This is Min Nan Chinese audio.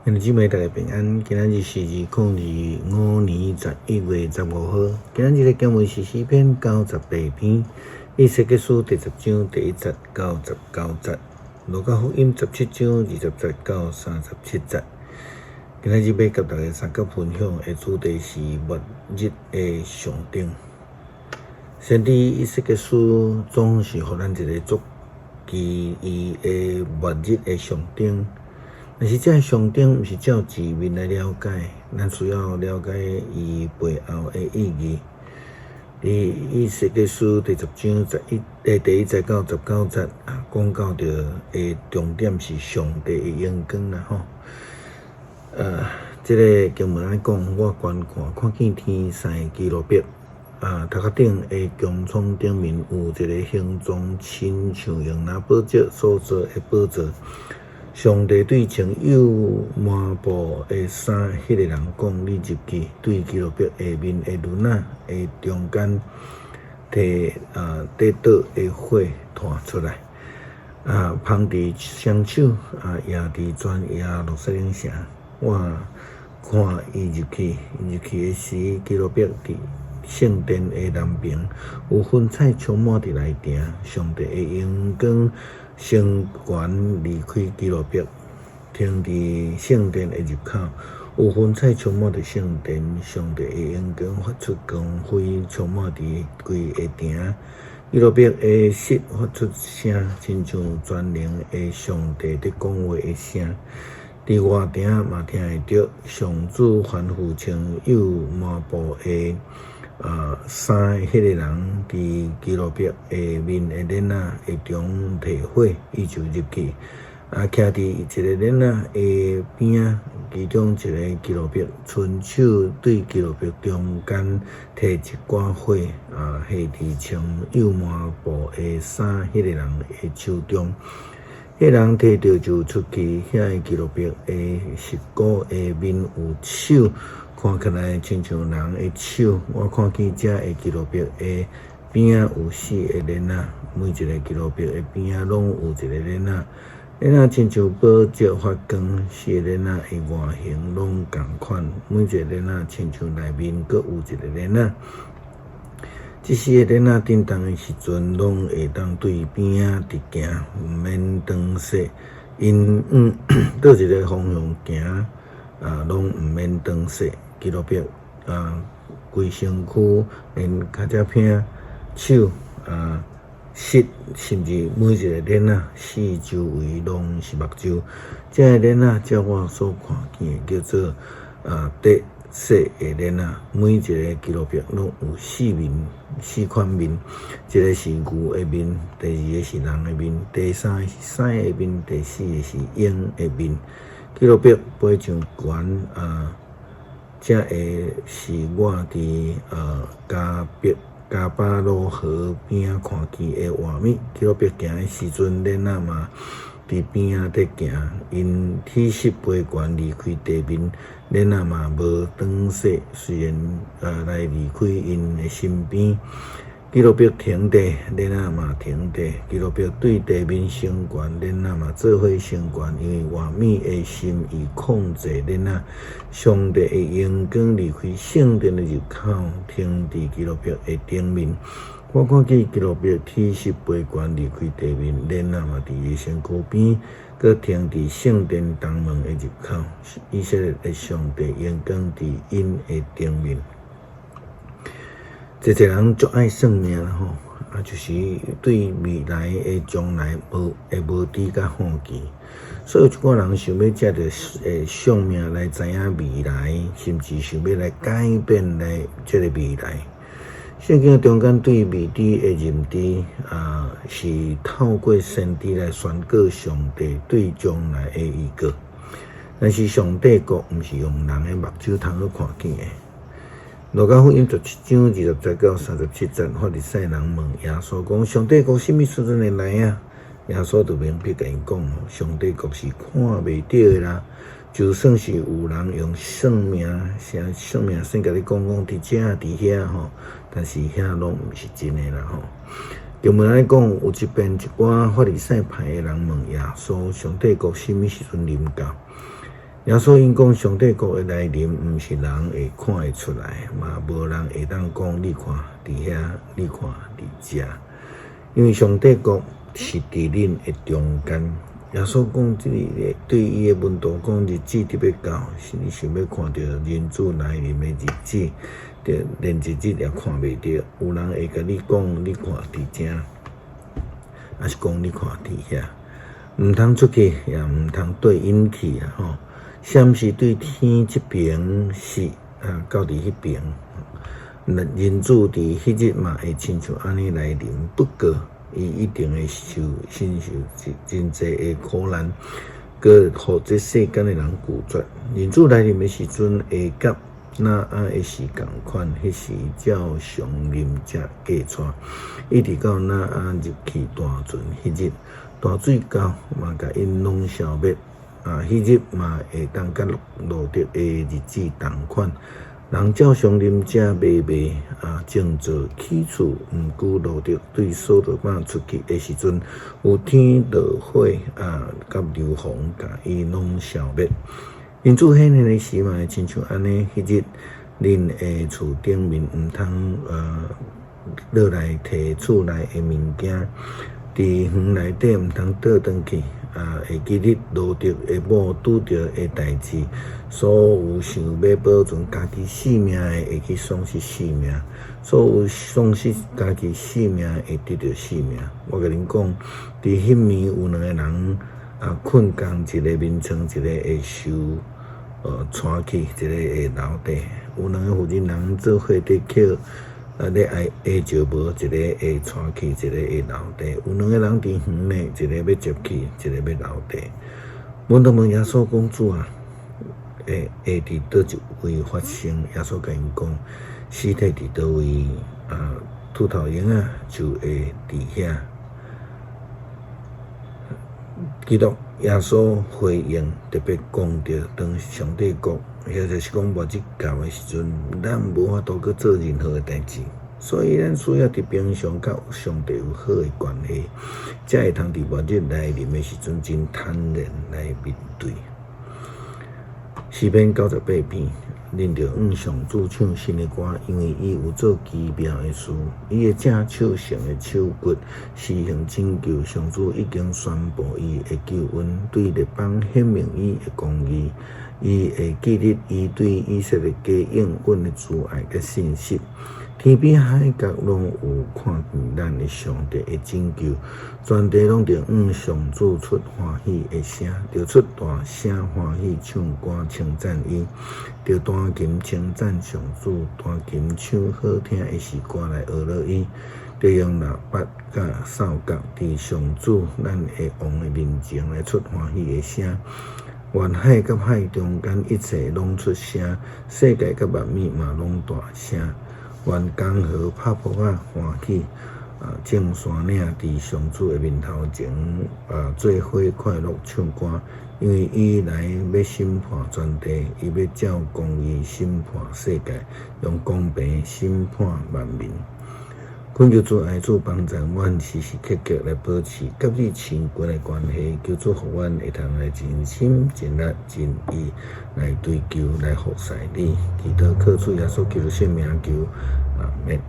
兄弟姊妹，大家平安。今仔日是2025年11月15號。今仔日的經文是詩篇98篇，以西結書第10章第1節到19節，路加福音17章20節到37節。今仔日欲佮大家相共分享的主題是末日的象徵。先知以西結書總是予咱一个足奇異的末日的象徵。但是，這个象徵毋是照字面來了解，咱需要了解伊背後的意義。佇以西結書第10章第1節到19節啊，講到著的重點是上帝的榮光啦吼。這个經文按呢講，我觀看，看見天三个基路伯啊，頭殼頂的穹蒼頂面有一个形狀，親像用藍寶石所做的寶座。上帝對穿幼麻布的衫彼个人講：你入去，對基路伯下面的輪仔的中間，提得倒的火湠出來，捧佇雙手，攑佇全耶路撒冷城。我看伊入去，入去的時，基路伯佇聖殿的南爿，有雲彩充滿佇內埕，上帝的榮光升懸離開基路伯，停佇聖殿的入口，有雲彩充滿佇聖殿，上帝的榮光發出光輝，充滿佇規个埕。基路伯的膝發出聲，親像全能的上帝佇講話的聲。佇外埕嘛聽會著，上主吩咐穿幼麻布的衫彼个人佇基路伯下面的鏈仔的中提火，伊就入去，徛佇一个鏈仔的邊仔，其中一个基路伯伸手對基路伯中間提一寡火，下佇穿幼麻布的衫彼个人的手中。彼人提著就出去，遐个基路伯的膝股下面有手，看起來親像人的手。我看見這个基路伯的邊仔有四个鏈仔，每一个基路伯的邊仔攏有一个鏈仔，鏈仔親像寶石發光，四个鏈仔的外形攏仝款，每一个鏈仔親像內面閣有一個鏈仔。這四个鏈仔振動的時陣，攏會當對邊仔直行，毋免轉踅。𪜶佗一个方向行，攏毋免轉踅。基路伯規身軀，連跤掌片、手膝，甚至每一个鏈仔四周圍攏是目睭。這个鏈仔照我所看見的叫做得色的鏈仔，每一个基路伯攏有四面四款面，一个是牛的面，第二个是人的面，第三个是獅的面，第四个是鷹的面。基路伯飛上懸這个是我佇迦巴羅河邊仔看見的畫面。基路伯行的時陣，鏈仔嘛佇邊仔佇行，𪜶氣息飛懸離開地面，鏈仔嘛無轉踅，雖然來離開𪜶的身邊。基路伯停佇，鏈仔嘛停佇；基路伯對地面升懸，鏈仔嘛做伙升懸，因為活物的心意控制鏈仔。上帝的榮光離開聖殿的入口，停佇基路伯的頂面。我看見基路伯氣息飛懸離開地面，鏈仔嘛佇伊身軀邊，閣停佇聖殿東門的入口。以色列的上帝榮光佇𪜶的頂面。濟濟人足愛算命啦吼，就是對未來的將來無會無知佮好奇，所以有一寡人想欲藉著相命來知影未來，甚至想欲來改變來這个未來。聖經中間對未知的認知，是透過先知來宣告上帝對將來的預告。但是上帝國毋是用人的目睭通好看見的。路加福音17章20節到37節，法利賽人問耶穌講：上帝國啥物時陣會來啊？耶穌就明白共𪜶講：上帝國是看袂著的啦。就算是有人用算命，啥算命先共你講講佇遮佇遐吼，但是遐攏毋是真的啦吼。經文按呢講，有一遍一寡法利賽派的人問耶穌：上帝國啥物時陣臨到？耶穌𪜶講，上帝國的來臨，毋是人會看會出來，嘛無人會當講你看佇遐，你看佇遮，因為上帝國是佇恁的中間。耶穌講這个對伊的門徒講，日子得欲到，是你想欲看著人子來臨的日子，著連一日也看袂著。有人會共你講，你看佇遮，抑是講你看佇遐，毋通出去，也毋通綴𪜶去啊！吼，啥是對天這爿死啊，到佇彼爿，人子佇彼日嘛會親像按呢來臨。不過，伊一定會受承受真濟的苦難，閣予這世間的人拒絕。人子來臨的時陣，會佮挪亞的時仝款，彼時照常啉食嫁娶，一直到挪亞入去大船彼日，大水到嘛共𪜶攏消滅。啊，彼日嘛會當佮羅得的日子仝款。人照常啉食買賣啊，種造起厝，毋過羅得對所多瑪出去的時陣，有天落火啊，佮硫磺共伊攏消滅。人子顯現的時嘛會親像按呢，彼日恁的厝頂面毋通落來提厝內的物件，佇園內底毋通倒轉去。啊，會記得羅得的某拄著的代誌，所有想欲保存家己性命的，會去喪失性命；所有喪失家己性命的，會得著性命。我共恁講，佇彼暝有兩個人啊，睏仝一个眠床，一个會受帶去，一个會留低。有兩个婦人人做伙佇抾。啊！咧愛下石磨，一个會帶去，一个會留低。有兩个人佇園內，一个欲接去，一个欲留低。門徒問耶穌講：主啊，會佇佗一位發生？耶穌共𪜶講：屍體佇佗位啊，禿頭鷹仔就會佇遐。基督耶穌回應特別講著，當上帝國，或者是講末日到的時陣，咱無法度閣做任何的代誌，所以咱需要佇平常佮上帝有好的關係，才會通佇末日來臨的時陣，真坦然來面對。詩篇98篇，恁著向上主唱新的歌，因為伊有做奇妙的事，伊的正手成的手骨，施行拯救。上主已經宣布伊的救恩，對列邦顯明伊的公義。伊會記得伊對以色列家應允的慈愛佮信實。天邊海角攏有看見咱的上帝的拯救，全地攏著向上主出歡喜的聲，著出大聲歡喜唱歌稱讚伊，著彈琴稱讚上主，彈琴唱好聽的詩歌來呵咾伊，著用喇叭佮哨角，佇上主咱的王的面前來出歡喜的聲。願海佮海中間一切攏出聲，世界佮萬物嘛攏大聲。願江河拍噗仔歡喜，啊，眾山嶺佇上主的面頭前啊，做伙快樂唱歌，因為伊來欲審判全地，伊欲照公義審判世界，用公平審判萬民。懇求主愛主幫助阮，時時刻刻來保持佮你親近的關係。求主予阮會通來盡心、盡力、盡意來追求、來服侍你。祈禱靠主耶穌基督聖名求，阿們。